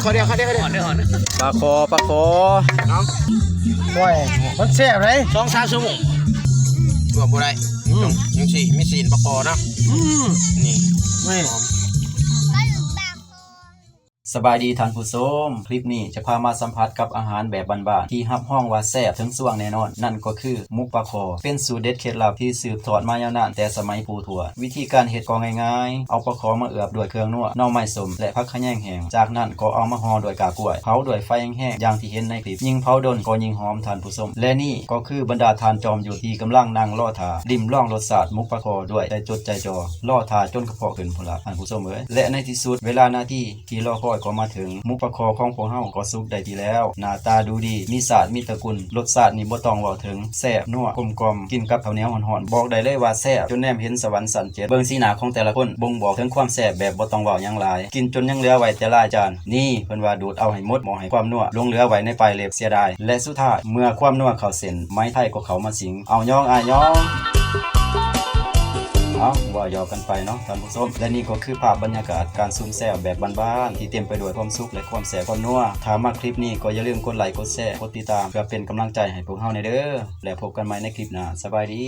ຂໍເດີ ຂໍເດີ ຂໍເດີ ປາຄໍ່ ປາຄໍ່ ໂອ້ຍ ມັນແຊບເດ້ ສອງສາມຊົ່ວໂມງ ລວກບໍ່ໄດ້ ອືມ ຈັ່ງຊີ້ ມີຊີ້ນປາຄໍ່ເນາະ ອືມ ນີ້ ນີ້ ສະບາຍດີທ່ານຜູ້ຊົມ, ຄລິບນີ້ຈະພາມາສຳຜັດກັບອາຫານແບບບ້ານໆ ທີ່ຮັບຮອງວ່າແຊບເຖິງຊ່ວງແນ່ນອນ, ນັ້ນກໍຄືໝົກປາຄໍ່. ເປັນສູດເດັດເຄັດລັບທີ່ສືບທອດມາຍາວນານແຕ່ສະໄໝປູ່ທວດ. ວິທີການເຮັດກໍງ່າຍໆ, ເອົາປາຄໍ່ມາເອືອບດ້ວຍເຄື່ອງນົວ, ໜໍ່ໄມ້ສົ້ມ ແລະ ຜັກຂະແຍງແຫ້ງ. ຈາກນັ້ນກໍເອົາມາຫໍ່ດ້ວຍກ້າກ້ວຍ, ເຜົາດ້ວຍໄຟແຮງໆ ຢ່າງທີ່ເຫັນໃນຄລິບ. ຍິ່ງເຜົາດົນກໍຍິ່ງຫອມ, ທ່ານຜູ້ຊົມ. ແລະ ນີ້ກໍຄືບັນດາທ່ານຈອມຍຸດທີ່ກຳລັງນັ່ງລໍຖ້າ ລິມລອງລົດຊາດໝົກປາຄໍ່ດ້ວຍໃຈຈົດໃຈຈໍ. ລໍຖ້າຈົນກະເພາະຂຶ້ນພຸ້ນລະ ທ່ານຜູ້ຊົມເອີຍ. ແລະ ໃນທີ່ສຸດ ເວລານາທີທີ່ລໍຄອຍກໍມາເຖິງ, ໝົກປາຄໍ່ຂອງພວກເຮົາກໍສຸກໄດ້ທີ່ແລ້ວ. ໜ້າຕາດູດີ, ມີຊາດມີຕະກຸນ, ລົດຊາດນີ້ບໍ່ຕ້ອງເວົ້າເຖິງ, ແຊບ, ນົວ, ກົມກ່ອມ, ກິນກັບເຂົ້າໜຽວຮ້ອນໆ, ບອກໄດ້ເລີຍວ່າແຊບຈົນແນມເຫັນສະຫວັນຊັ້ນເຈັດ. ເບິ່ງສີໜ້າຂອງແຕ່ລະຄົນ ບົ່ງບອກເຖິງຄວາມແຊບແບບບໍ່ຕ້ອງເວົ້າຫຍັງຫຼາຍ. ກິນຈົນຍັງເຫຼືອໄວ້ແຕ່ລາຍຈານ. ນີ້ ເພິ່ນວ່າດູດເອົາໃຫ້ໝົດ, ບໍ່ໃຫ້ຄວາມນົວຫຼົງເຫຼືອໄວ້ໃນປາຍເລັບ, ເສຍດາຍ. ແລະ ສຸດທ້າຍ ເມື່ອຄວາມນົວເຂົ້າເສັ້ນ, ໄມໄທກໍເຂົ້າມາສິງ. ເອົາ ຍອງ ອ້າຍ ຍອງ. ເອົ້າ ເວົ້າຫຍອກກັນໄປເນາະທ່ານຜູ້ຊົມ. ແລະ ນີ້ກໍຄືພາບບັນຍາກາດການຊຸມແຊວແບບບ້ານໆ ທີ່ເຕັມໄປດ້ວຍຄວາມສຸກ ແລະ ຄວາມແຊບຄວາມນົວ. ຖ້າມັກຄລິບນີ້ກໍຢ່າລືມກົດໄລກ໌ ກົດແຊ ກົດຕິດຕາມ ເພື່ອເປັນກຳລັງໃຈໃຫ້ພວກເຮົາແດ່ເດີ. ແລ້ວພົບກັນໃໝ່ໃນຄລິບໜ້າ. ສະບາຍດີ.